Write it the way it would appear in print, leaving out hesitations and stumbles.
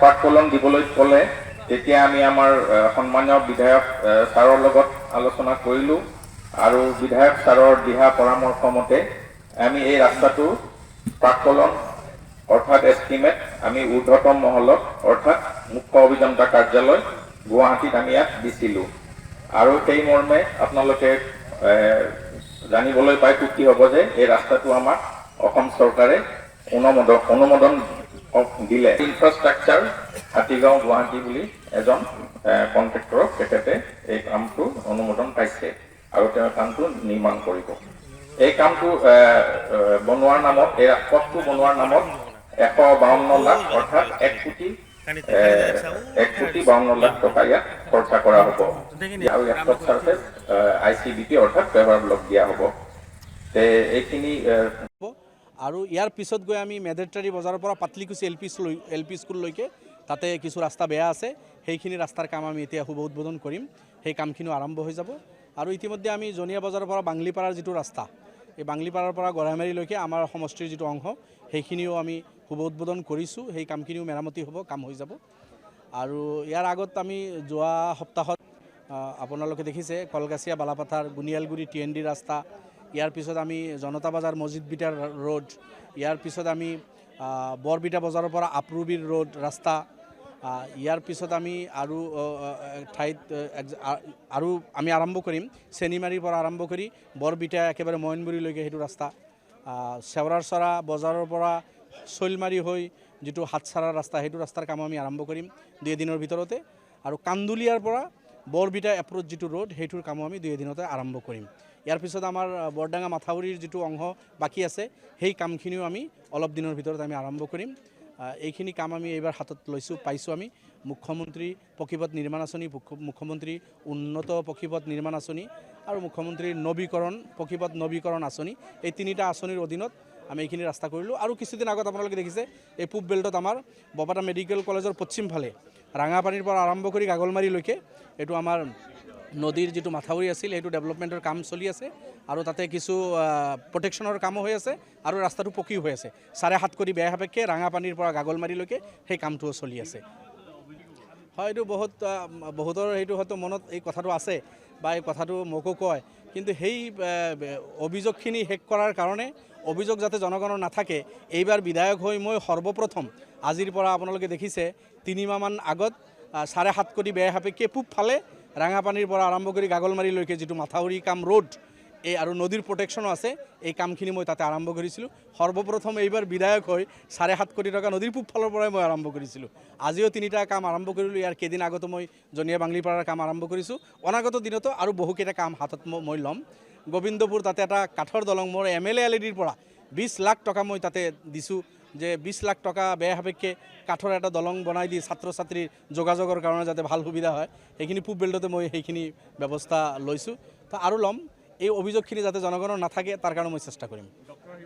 প্ৰাককলন দিবলৈ ক'লে, তেতিয়া আমি আমাৰ সন্মানীয় বিধায়ক ছাৰৰ লগত আলোচনা কৰিলোঁ আৰু বিধায়ক ছাৰৰ দিহা পৰামৰ্শ মতে আমি এই ৰাস্তাটো প্ৰাককলন অৰ্থাৎ এষ্টিমেট আমি ঊৰ্ধতম মহলত অৰ্থাৎ মুখ্য অভিযন্তা কাৰ্যালয় গুৱাহাটীত আমি ইয়াত দিছিলোঁ। আৰু সেই মৰ্মে আপোনালোকে জানিবলৈ পাই সুখী হ'ব যে এই ৰাস্তাটো আমাক অসম চৰকাৰে অনুমোদন দিলে। ইনফ্ৰাষ্ট্ৰাকচাৰ হাতীগাঁও গুৱাহাটী বুলি এজন কণ্ট্ৰেক্টৰক তেখেতে এই কামটো অনুমোদন পাইছে আৰু তেওঁ কামটো নিৰ্মাণ কৰিব। এই কামটো বনোৱাৰ নামত, এই পথটো বনোৱাৰ নামত 152 লাখ অৰ্থাৎ 1 কোটি 52 লাখ টকা ইয়াত খৰচা কৰা হ'ব আৰু ইয়াত টপ চাৰ্ফেচ আইচিবিপি অৰ্থাৎ পেভাৰ ব্লক দিয়া হ'ব। তে এইখিনি আৰু ইয়াৰ পিছত গৈ আমি মেদেৰটাৰী বজাৰৰ পৰা পাতলিকুচি এল পি স্কুললৈকে তাতে কিছু ৰাস্তা বেয়া আছে, সেইখিনি ৰাস্তাৰ কাম আমি এতিয়া শুভ উদ্বোধন কৰিম। সেই কামখিনিও আৰম্ভ হৈ যাব। আৰু ইতিমধ্যে আমি জনীয়া বজাৰৰ পৰা বাংলিপাৰাৰ যিটো ৰাস্তা, এই বাংলিপাৰাৰ পৰা গড়ামাৰীলৈকে আমাৰ সমষ্টিৰ যিটো অংশ, সেইখিনিও আমি শুভ উদ্বোধন কৰিছোঁ। সেই কামখিনিও মেৰামতি হ'ব, কাম হৈ যাব। আৰু ইয়াৰ আগত আমি যোৱা সপ্তাহত আপোনালোকে দেখিছে কলগাছিয়া বালাপাথাৰ গুনিয়ালগুৰি টি এন ডি ৰাস্তা, ইয়াৰ পিছত আমি জনতা বজাৰ মছজিদ বিটাৰ ৰোড, ইয়াৰ পিছত আমি বৰবিটা বজাৰৰ পৰা আপৰুবিৰ ৰোড ৰাস্তা, ইয়াৰ পিছত আমি আৰু ঠাইত আৰু আমি আৰম্ভ কৰিম চেনিমাৰীৰ পৰা আৰম্ভ কৰি বৰবিটা একেবাৰে মইনবুৰীলৈকে সেইটো ৰাস্তা, চেওৰাৰচৰা বজাৰৰ পৰা শৈলমাৰী হৈ যিটো হাতচাৰাৰ ৰাস্তা, সেইটো ৰাস্তাৰ কাম আমি আৰম্ভ কৰিম দুই এদিনৰ ভিতৰতে। আৰু কান্দুলিয়াৰ পৰা বৰবিটা এপ্ৰ'চ যিটো ৰোড, সেইটোৰ কামো আমি দুই এদিনতে আৰম্ভ কৰিম। ইয়াৰ পিছত আমাৰ বৰডাঙা মাথাউৰিৰ যিটো অংশ বাকী আছে, সেই কামখিনিও আমি অলপ দিনৰ ভিতৰত আমি আৰম্ভ কৰিম। এইখিনি কাম আমি এইবাৰ হাতত লৈছোঁ, পাইছোঁ আমি মুখ্যমন্ত্ৰী পকীপথ নিৰ্মাণ আঁচনি, মুখ্যমন্ত্ৰী উন্নত পকীপথ নিৰ্মাণ আঁচনি আৰু মুখ্যমন্ত্ৰীৰ নৱীকৰণ পকীপথ নৱীকৰণ আঁচনি, এই তিনিটা আঁচনিৰ অধীনত আমি এইখিনি ৰাস্তা কৰিলোঁ। আৰু কিছুদিন আগত আপোনালোকে দেখিছে এই পূব বেল্টত আমাৰ বৰপেটা মেডিকেল কলেজৰ পশ্চিম ফালে ৰাঙাপানীৰ পৰা আৰম্ভ কৰি গাগলমাৰীলৈকে এইটো আমাৰ নদীৰ যিটো মাথাউৰি আছিল, সেইটো ডেভেলপমেণ্টৰ কাম চলি আছে আৰু তাতে কিছু প্ৰটেকশ্যনৰ কামো হৈ আছে আৰু ৰাস্তাটো পকীও হৈ আছে। 7.5 কোটি ব্যয় সাপেক্ষে ৰাঙাপানীৰ পৰা গাগলমাৰীলৈকে সেই কামটোও চলি আছে। হয়, এইটো বহুতৰ সেইটো হয়তো মনত এই কথাটো আছে বা এই কথাটো মোকো কয়, কিন্তু সেই অভিযোগখিনি শেষ কৰাৰ কাৰণে, অভিযোগ যাতে জনগণৰ নাথাকে, এইবাৰ বিধায়ক হৈ মই সৰ্বপ্ৰথম আজিৰ পৰা আপোনালোকে দেখিছে 3 মাহমান আগত 7.5 কোটি ব্যয় সাপেক্ষে পূবফালে ৰাঙাপানীৰ পৰা আৰম্ভ কৰি গাগলমাৰীলৈকে যিটো মাথাউৰি কাম ৰোড এই আৰু নদীৰ প্ৰটেকশ্যনো আছে, এই কামখিনি মই তাতে আৰম্ভ কৰিছিলোঁ। সৰ্বপ্ৰথম এইবাৰ বিধায়ক হৈ 7.5 কোটি টকা নদীৰ পূবফালৰ পৰাই মই আৰম্ভ কৰিছিলোঁ। আজিও তিনিটা কাম আৰম্ভ কৰিলোঁ। ইয়াৰ কেইদিন আগতো মই জনীয়া বাংলিপাৰাৰ কাম আৰম্ভ কৰিছোঁ। অনাগত দিনতো আৰু বহুকেইটা কাম হাতত মই ল'ম। গোবিন্দপুৰ তাতে এটা কাঠৰ দলং মোৰ এম এল এ এল ডিৰ পৰা 20 লাখ টকা মই তাতে দিছোঁ যে 20 লাখ টকা ব্যয় সাপেক্ষে কাঠৰ এটা দলং বনাই দি ছাত্ৰ ছাত্ৰীৰ যোগাযোগৰ কাৰণে যাতে ভাল সুবিধা হয়, সেইখিনি পূব বেল্টতে মই সেইখিনি ব্যৱস্থা লৈছোঁ। তো আৰু ল'ম। এই অভিযোগখিনি যাতে জনগণৰ নাথাকে, তাৰ কাৰণে মই চেষ্টা কৰিম।